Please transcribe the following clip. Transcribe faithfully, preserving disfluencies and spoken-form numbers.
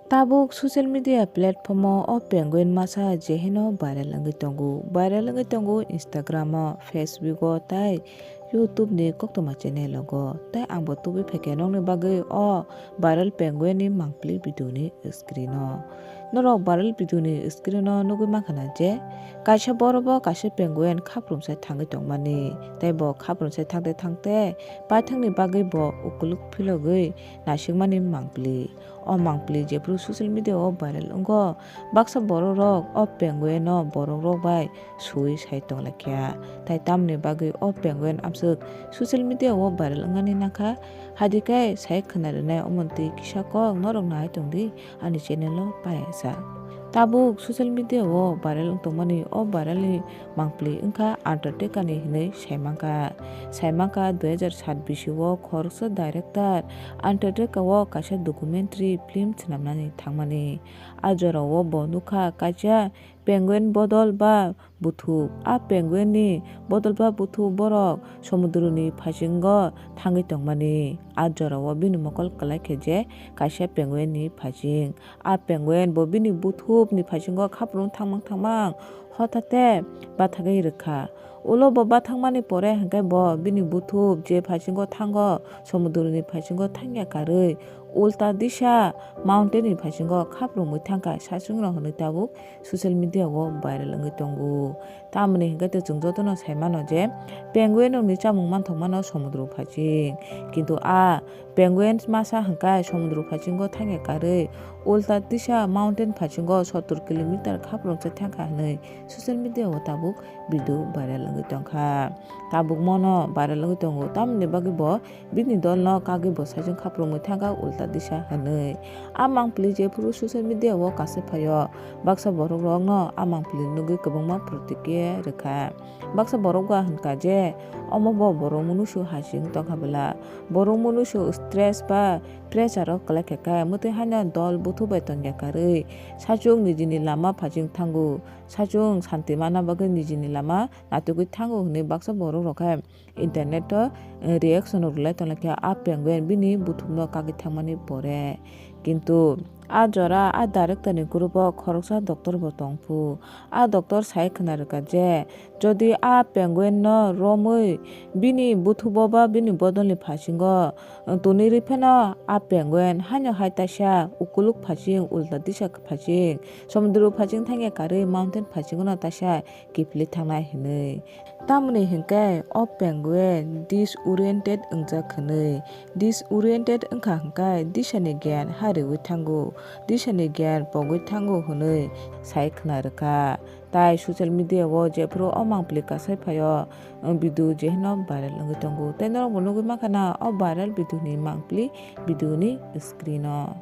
Tabuk social media platform o o penguin masa je hino viral wngwi tongo. Viral wngwi tongo Instagram o, Facebook o tei YouTube ni koktwma channel o. Tei ang bo tubui phaikha nokni bagwi o viral penguin ni mangpili video ni screen o. Norok viral video ni screen o nugwi mankha na je kaisa borok bo kaisa penguin khaprum sai thangwi tongmani. Tei bo khaprum sai thangte thangte paithakni bagwi bo ukuluk philogwi naisingmani mangpili. O mangpili jephru social media o viral wngo, baksa borok rok o penguin no borok rok bai sui sai tonglaikha. Tai tamni bagwi o penguin amswk social media o viral wngnani nangkha. Hadi khe sai khwna rwnai omo twi kisa kok norok nai tongdi ani channel o paiya sa. Tabuk social media o viral wng tongmani o viral ni mangpili wngkha Undertaker ni hinwi saimankha. Saimankha dui hajar sat bisi o khoroksa director Undertaker o kaisa documentary film swnamnani thangmani. A jorao bo nukha kaisa penguin bodol ba buthup. A penguin ni bodol ba buthup borok somudroni phasingo thangwi tongmani. A jorao bini mokol kwlai khe je kaisa penguin ni phasing. A penguin bo bini buthup ni phasingo khaprum thangmang thangmang hotate bathagwi rwkha. Ulo bo bathangmani pore hwnkhe bo bini buthup je phasingo thango, somudroni phasingo thangya karwi ulta disa mountain ni phasingo khaprumwi thangkha sachungrok hinwi tabuk social media o viral wngwi tongo. Tamoni hwnkhe tei chwng jotono sai mano je penguin rokni chamung manthokmano somudro phasing. Kintu a penguin masa hwnkhe somudro phasingo thangya karwi ulta disa mountain phasingo sottor kilometer khaprumsa thangkha hinwi social media o tabuk video viral wngwi tongkha. Tabuk mono viral wngwi tongo, tamoni bagwi bo bini dolno kagwi bo sachung khaprumwi thangkha ulta disa hinwi. A mangpili jephuru social media o kasai phaio, baksa borok rokno a mangpili nugwi kwbangma protikriya rwkha. Baksa borok ba hwnkha je omo bo borok munusu hasing tongkha bwla. Borok munusu stress ba pressure o kwlai kha khe mwtwi haino dol buthu bai tongya karwi sachung nijini lama phasing thango. Sachung santi manna bagwi nijini lama natugwi thango hinwi baksa borok rok khe internet o, eh, reaction rwlai tonglaikha a penguin bini buthumno kagwi thangmani pore. Kintu a jora a director ni group o khoroksa doctor bo tongphu. A doctor sai khwna rwkha je jodi a penguin no romwi bini buthubo ba bini bodolni phasingo, eh, tonwi rwi phano a penguin haino hai taisa ukuluk phasing ulta disa phasing somudro phasing thangya karwi mountain phasingo no taisa kiphilwi thangnai hinwi. Tamoni hinkhe o penguin disoriented wngjak hinwi. Disoriented wngkha hinkhe disani gyan hariwi thango, disani gyan pogwi thango hinwi sai khwna rwkha. Tai social media o jephuru o mangpili kasai phaio, video je hino viral wngwi tongo. Tei norok bo nugwi mankha na o viral video ni mangpili video ni screen o.